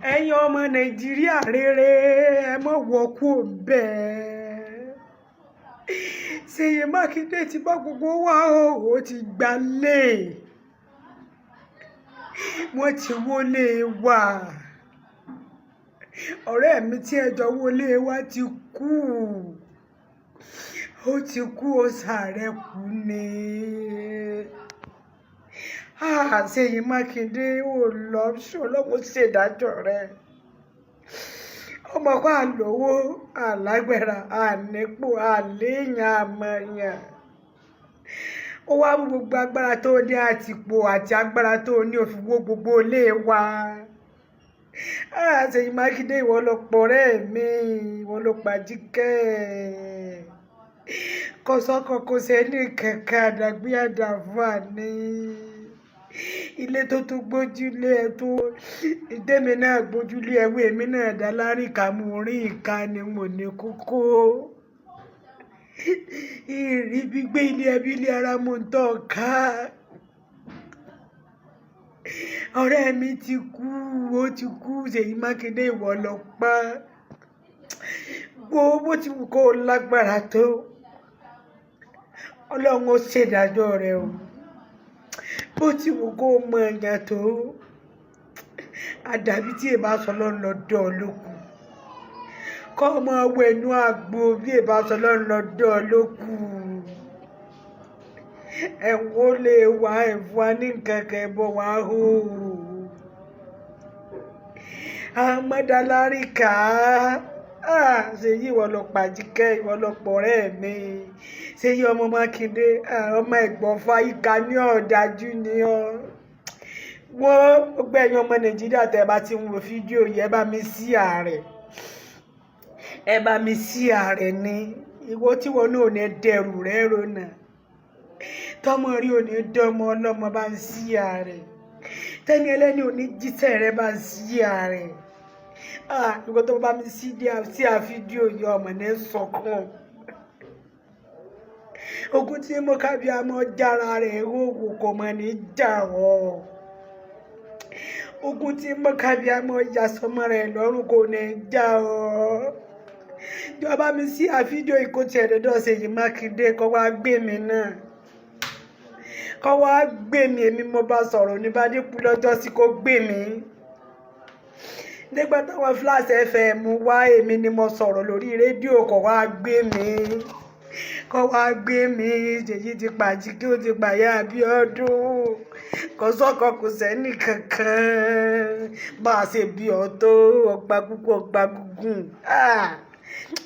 Ẹ̀yin ọmọ Nàìjíríà rere, ẹ mọ̀ wọ́kú bẹ́ẹ̀. Ṣèyí Mákindé ti bá gbogbo wa o, ó ti gbalé, wọ́n ti wọlé wa. Ọ̀rẹ́ mi tí ẹjọ́ wọlé wa ti kú, ó ti kú, ó sàárẹ̀ kú ni. Ah, Ṣèyí Mákindé ò lọ ṣọlọ́wọ́ ṣèdájọ́ rẹ̀. Ọmọ kó àlówó àlágbára ànípò àléèyàn àmọ̀yàn, ó wá mú gbogbo agbára tó ní àtìpó àti agbára tó ní òfin wó gbogbo ilé wa. Ah, Ṣèyí Mákindé, ìwọ ló pọ̀rẹ́ mi, ìwọ ló pàjíkẹ́ kò sọ́kọ kò sẹ́ni kankan, àdàgbé àdàfà ní ilé tó tún gbójúlé ẹ tó ìdẹ́mi náà gbójúlé ẹwé èmi náà dá lárìnká mú orí ìka ni mo ní kókó ìrì gbígbé ilé ẹbí ilé ara mo ń tọ́ ká. Ọ̀rẹ́ mi ti kú, ó ti kú. Ṣèyí Mákindé, ìwọ ló pa. Gbogbo ti wù kó lágbára tó, Ọlọ́run ó ṣèdájọ́ rẹ o. Bó ti wù kó mọ ẹ̀yàn tó, àdàbí tí èèbá sọ lọ́nà lọ́dọ̀ ló kù, kọ́ ọmọ wẹ̀nu àgbo bí èèbá sọ lọ́nà lọ́dọ̀ ló kù. Ẹ̀wọ̀n lè wá ẹ̀fọn ní nǹkan kan ẹ̀bọ̀ wá hó àmọ́dálárìkà. Ṣèyí, ìwọ ló pàjíkẹ́, ìwọ ló pọ̀rẹ́ mi. Ṣèyí ọmọ Mákindé, ọmọ ẹ̀gbọ́n fáyíká ní ọ̀dájú ni ọ́. Wọ́n gbogbo ẹ̀yin ọmọ Nàìjíríà tẹ́ bá ti ń wo fídíò yìí, ẹ bá mi sí ààrẹ, ẹ bá mi sí ààrẹ ní ìwọ tí wọn náà ò ní dẹrù rẹ rona, tọmọ rí ò ní dọmọ ọlọmọ, bá ń sí ààrẹ, tẹni ẹlẹ́ni ò ní jíṣẹ́ rẹ, bá ń sí ààrẹ. Ìwọ tó bá mi sí àfídíò yìí, ọmọ ní sọkàn ogun tí mo kábíyà mọ jára rẹ̀ hóhò kò mọ̀ ní jà ọ́. Ogun tí mo kábíyà mọ yasọmọ rẹ̀ lọ́rùn kò ní já ọ́. Ìjọba mi sí àfídíò ìkótì ẹ̀dọ́dọ̀ Ṣèyí Mákindé, kọ́ wá gbé mi náà, kọ́ wá gbé mi. Èmi mo bá sọ̀rọ̀ oníbàdí kú lọ́jọ́ sí, kó gbé mi nígbà táwọn Flash FM wá. Èmi ni mo sọ̀rọ̀ lórí rédíò, kọ́ wá gbé mi, kọ́ wá gbé mi. Ṣèyí ti pàjí kí ó ti pàyà Abíọ́dún, kò sọ́kọ kò sẹ́ni kankan. Bá a ṣe bí ọ tó ọgbà gúngún, ọgbà gúngún,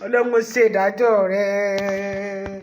Ọlọ́run ṣèdájọ́ rẹ̀.